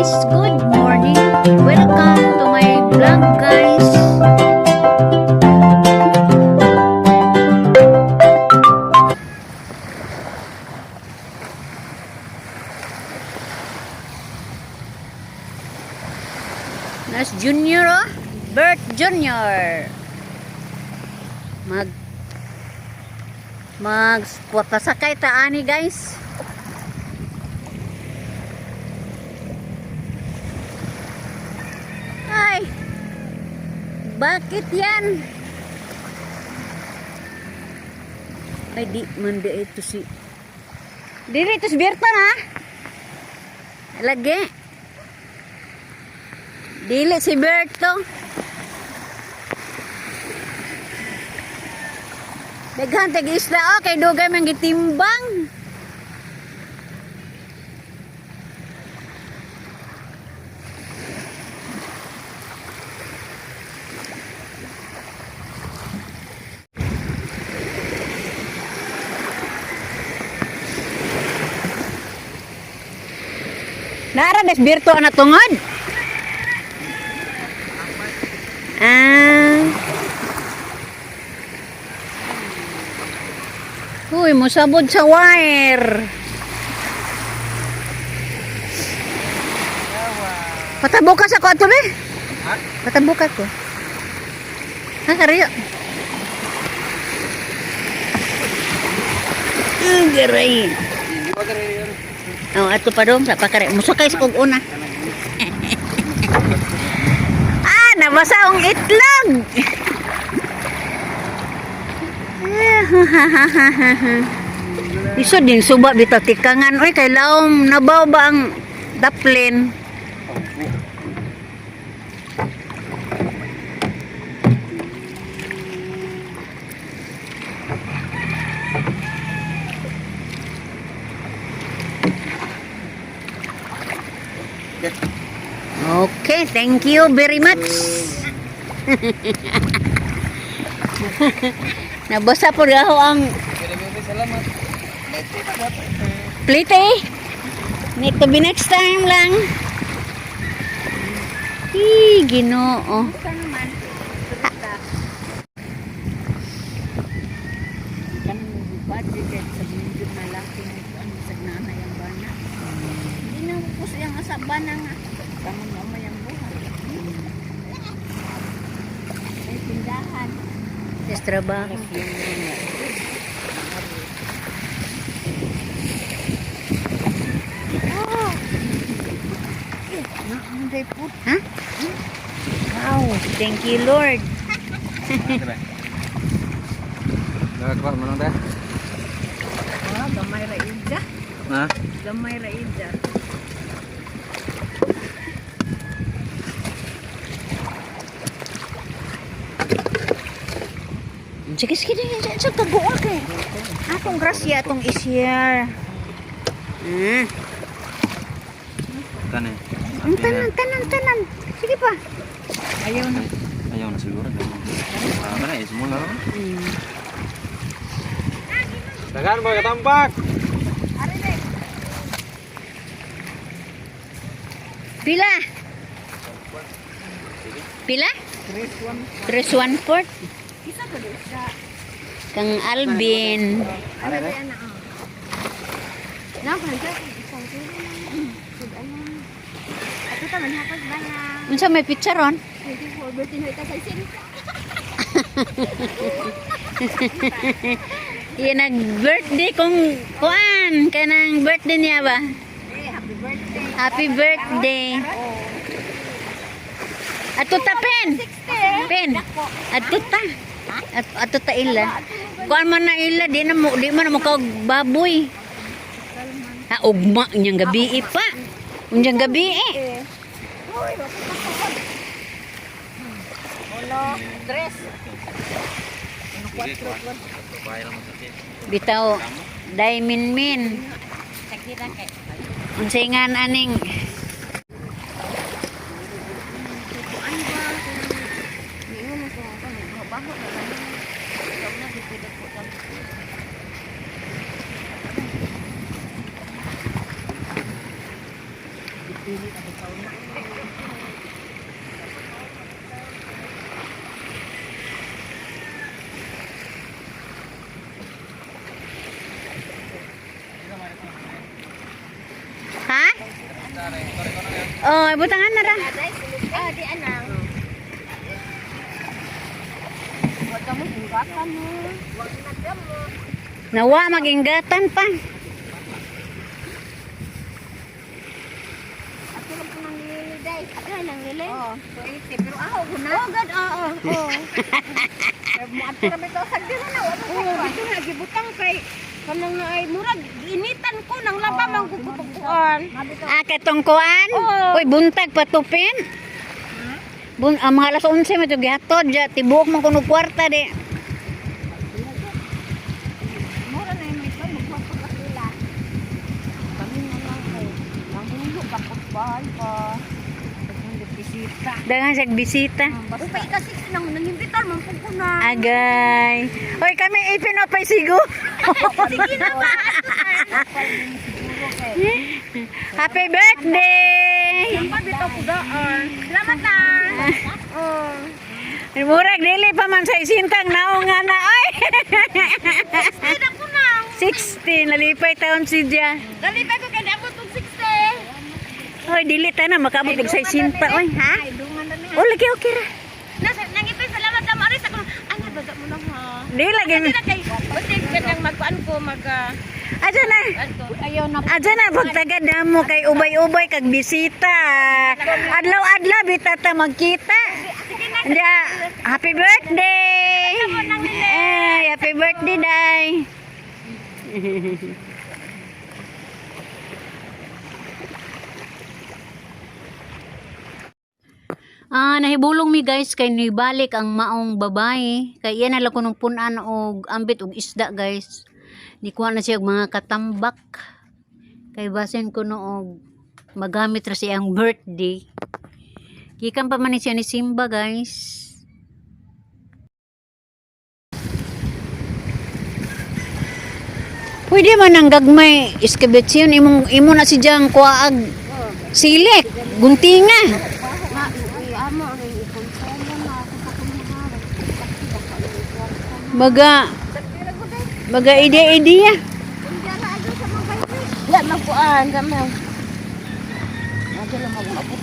Guys! Good morning! Welcome to my vlog, guys! Nas Junior, oh! Bert Junior! Mag mag pasakay ta ani, guys. Ay! Bakit yan? Ay, di man di ito si... Dili ito si Berta na. Lagi. Dili si Berto. Daghan tag isda, oh, kay dugay man gitimbang. Nara des Berto na tungod. Ah. Uy, musabod sa wire. Patabukas ako ato be. Ha? Patabukas ko. Ha, kariyo. Garay. Hindi ba kare yun? Oh, ato pa dong sa pakare. Musakay sa kog una. Ah, nabasa ang itlog. Iso din suba bitaw tikangan oy, kay laom nabaw ba ang daplin. Okay, thank you very much. Nabasa po ako ang Salamat. plate eh. Need to be next time lang. Hi, Ginoo. Hindi na po siyang asabana nga. Tama mo ang buhay. May tindahan. Yes, trabaho. Ha? Wow, thank you, Lord. Nagkakuha mo lang tayo? Ah, gamay ra ida. Ha? Gamay ra ida. Sige, sige, sige, sige, sige, taguan kay. Atong grasya, atong i-share. Ah, Tanin. ang tanan, tanan, tanan. Sige pa. Ayaw na. Ayaw na siguro. Ah, mana eh, semua lang. Dagan ba katampak? Pila? Pila? 3 1/4. Isa ka do siya. Kang Alvin. Ano ba yan ah? Na pa siya isang kilo lang. Sud ano. Ato ta man hapos ba na? Unsa may picture ron? 24 birthday na ita sa isin. Iya nag-birthday kung kuan kanang birthday niya ba? Hey, happy birthday. Happy birthday. Ato ta pen. Pen. Ato ta. Ato ta ila. Kuan man na ila, di na mo di man na mo kaog baboy. Ha, ugma niyang gabi pa. Unyang gabi eh. Uy, wala pa ko. Uno, tres. Bitaw dai min min. Sakira kay. Unsay nga aning Kuan ba? Niingon mo ko ako, bago na lang. Ikaw na, di pwede ko. Ha? Oh, butangan na ra. Ah, di anang. Huwag ka mo hinggakan mo. Huwag na ka mo. Nawa maginggatan pa. Ato lang po nang nilili, day. Ato lang nang nilili? Oo, 280. Pero aho ko na. Oo, gad, oo, oo. Ato ra bitaw sa dira na. Oo, bitaw na gibutang kay kanang na ay murag giinitan ko nang laba man ko kutukuan. Ah, katong kuan? Oo. Uy, buntag patupin. Mga alas 11 mo ito gihatod ja tibuok man kuno kwarta di. Mura na yung may kan magpapakasila. Kami na lang kay nangulo ka ko ba pa. Bisita. Daghang siya bisita. Upay ka six nang nangimbitar man pud ko na. Agay. Hoy, kami ipin o pay sigo. Sige na ba? Happy birthday. Dapat bitaw ko daan. Salamat na. Oh. Murag dili pa man sa isintang naong nga na oy. Sige ko na. 60 nalipay taon si Dia. Dalipay ko kay dapat og 60. Hoy, dili ta na makaabot og sa isinta oy, ha? Ay, dungan na niya. Oh, lagi okay ra. Nasa nangipin salamat na maaris ako. Ana baga mo lang ha. Di lagi. Kasi na kay basta kanang magkuan ko mag Aja na. ko. Ayaw na. Aja na pagtagad na mo kay ubay-ubay kag bisita. Adlaw-adlaw bita ta magkita. Sige na. Dia, happy birthday. Ay, happy birthday day. Ah, nahibulong mi guys kay nibalik ang maong babae. Kay iyan na lang kunong punan og ambit og isda guys. Nikuha na siya og mga katambak. Kay basin kuno og magamit ra siya ang birthday. Gikan pa man ni siya ni Simba guys. Pwede man ang gagmay iskabetsyon imong imo na si Jang kuaag silik guntinga. Ma, amo rin ikonsumo na ako sa kumaharan. Baga baga ide-ideya. Ya magkuan kami. Ako lang mag-abot.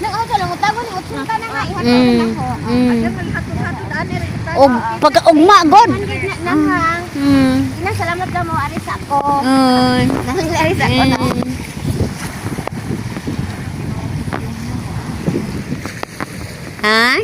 Nang ako lang utago ni utsunta na nga ihatod na ko. Og pagka ugma god. Na na ha. Ina salamat ka mo aris ako. Ay. Nang aris ako na. Ha?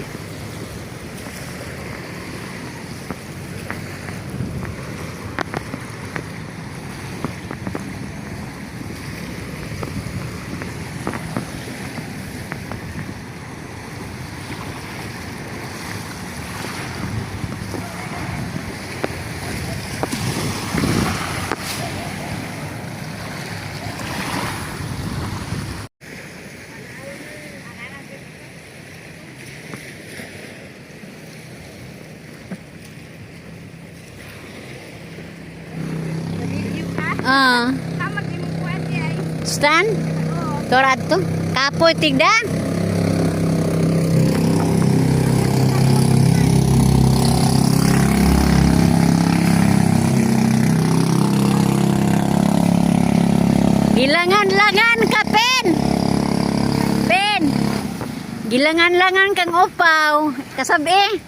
Ah. Stan? Torad to? Kapoy tigda? Gilangan-langan ka, Pen! Pen! Gilangan-langan kang upaw. Kasabi.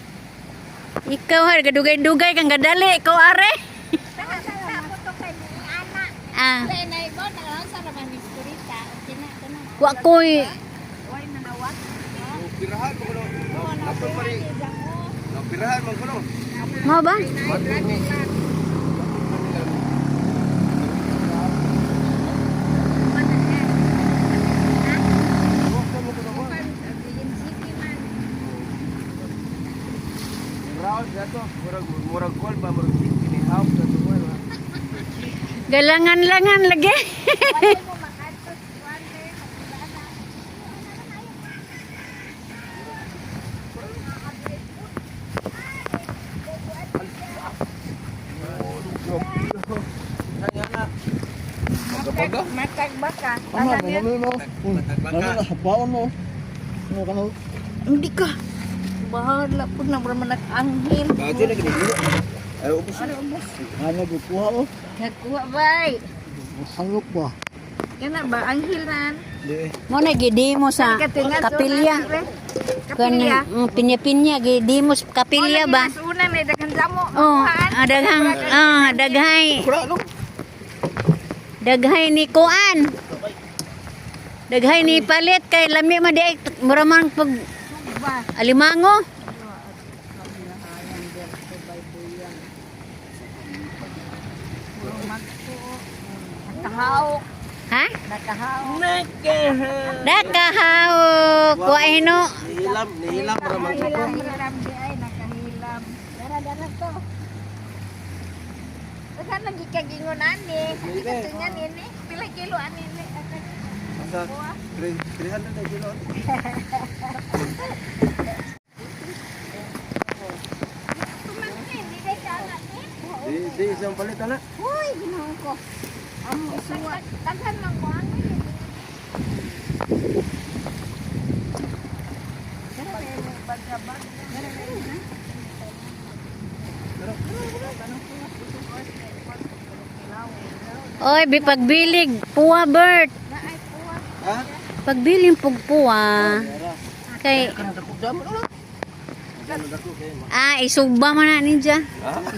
Ikaw har, gadugay-dugay kang gadali. Ikaw are. Ah. Wa ko'y Pirahan mo kuno. Napon pa rin. Pirahan mo kuno. Mo ba? Round na to. Murag murag gol ba murag kini half na to ba. Galangan-langan lagi. Baga? Matag baka. Ano, ano mo? Ano na habaon mo? Ano ka na? Hindi ka. Bahala po na mura man anghel. Bago na gini. Ay, ubos. Ano kuha mo? Nagkuha bay. Hangop ba? Kana ba anghel nan? Di. Mo na gidimo sa kapilya. Kapilya. Kaning pinya-pinya gidimo sa kapilya ba? Mas una may daghan damo. Oh, daghang daghay. Kura no. Daghay ni kuan. Daghay ni palit kay lami man di ay mura man pag alimango. Nakahaok. Ha? Nakahaok. Dakahawok. Wa hino. Nihilam, nihilam ra man ko. Nakahilam di ay nakahilam. Dara dara to. Daghan lagi ka gingon ani. Katingan ini. Pila kilo ani ni? Asa 300 na kilo. Tumangkin, di day ka anak ni. Di di isang palit ana. Uy, ginoo ko. Amo suwa. Daghan man ko ani. Oy, bi pagbilig puwa Bert. Ha? Pagbiling pugpuwa. Kay isugba man na ninja.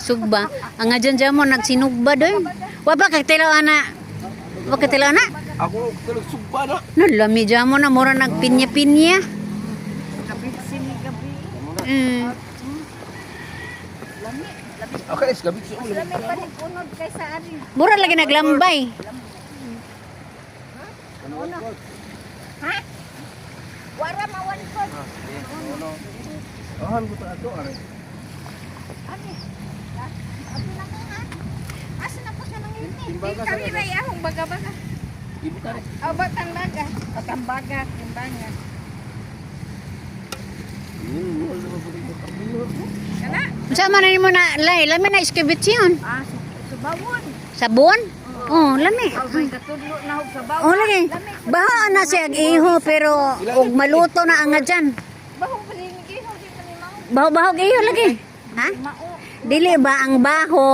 Isugba. Ang nga dyan dyan mo nagsinugba doy. Wa pa kay tilaw ana. Wa kay tilaw ana. Ako tulog sugba na. No, lami dyan mo na mura nagpinya-pinya. Okay, is gabi sa ulo. Lami panikunod kay sa ani. Mura lagi naglambay. Ha? Wara mawan ko. Ahan ko ta ato are. Ani. Abi na ko ha. Asa na ko siya nangini? Timbaga sa Kami ray ahong baga-baga. Ibu tare. Aw ba tambaga? Tambaga, timbaga. Kana? Unsa man nimo na lay, lami na iskibit yun. Ah, subawon. Sabon? Oh, lami. Aw may katudlo na og sabaw. Oh, lagi. Baha na siya ang iho pero og maluto na ang nga dyan. Baho pa din giho di pa ni mao. Baho-baho iho lagi. Ha? Mao. Dili ba ang baho?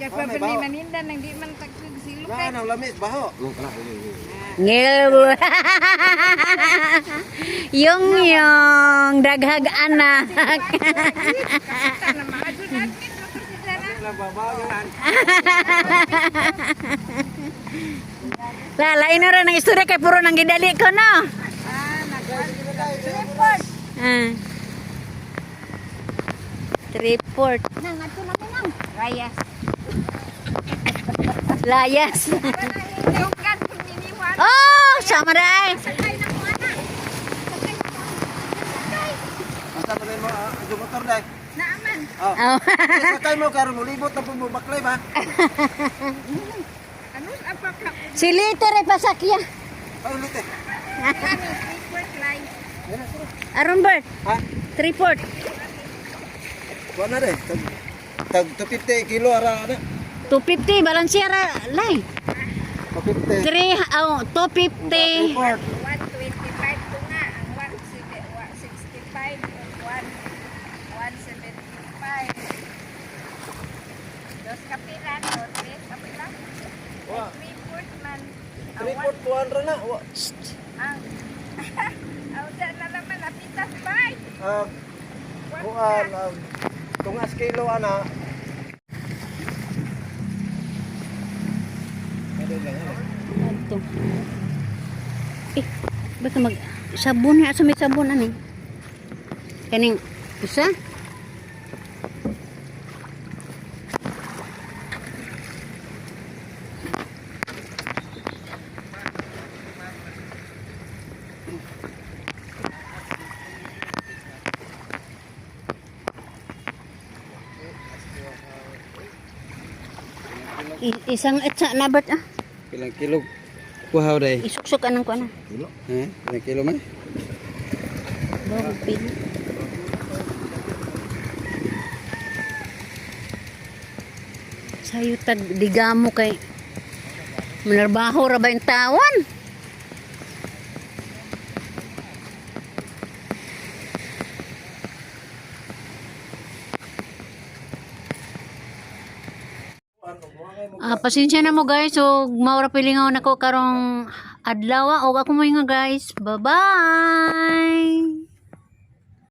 Kaya pa pa ni maninda nang di man tagtug silo Na kay. nang lamis baho. Ngil. Yung yung daghag anak. Kapitan na maadto na admit mo sila na. Lalain na rin ang istorya kay puro nang gidali ko no. Ah, nag. Ah. 3/4. Nang adto na mo nang. Rayas. Layas. Duggan kung niniwan. Oh, sama day. Sakay na ko ana. Sakay na ko. Sakay. Asa pa mo ang motor dai. Naaman. Oh. Oh. Sakay mo karon mulibot na pud mo baklay ba? Ano ang pagka Si Liter ay pasakya. Ay ulit eh. Kani 3/4 line. Aron Bert, Ha? 3/4. Kuha na re. Tag tag 250 kilo ara ana. 250 balansiya ra lay. 250. 3 oh, 250. Report. 125 to nga ang 165 o 1 175. Dos kapila no, tres kapila. Wa. 3/4 man. Ang 3 port 200 na. Wa. ang ang sa na naman apitas bay. Ah, kuan tungas kilo ana. Ito. Eh, baka mag sabon na sa may sabon ani. Kaning usa? Isang etsa na Bert ah. Ilang kilo kuhaw day? Isuksok anang ko ana. Kilo? Eh, ilang kilo man? Bago pili. Sayo tag digamo kay. Manarbaho ra ba yung tawan? Ah, pasensya na mo, guys. So, maura pilingaw nako karong adlaw og ako mo nga, guys. Bye-bye.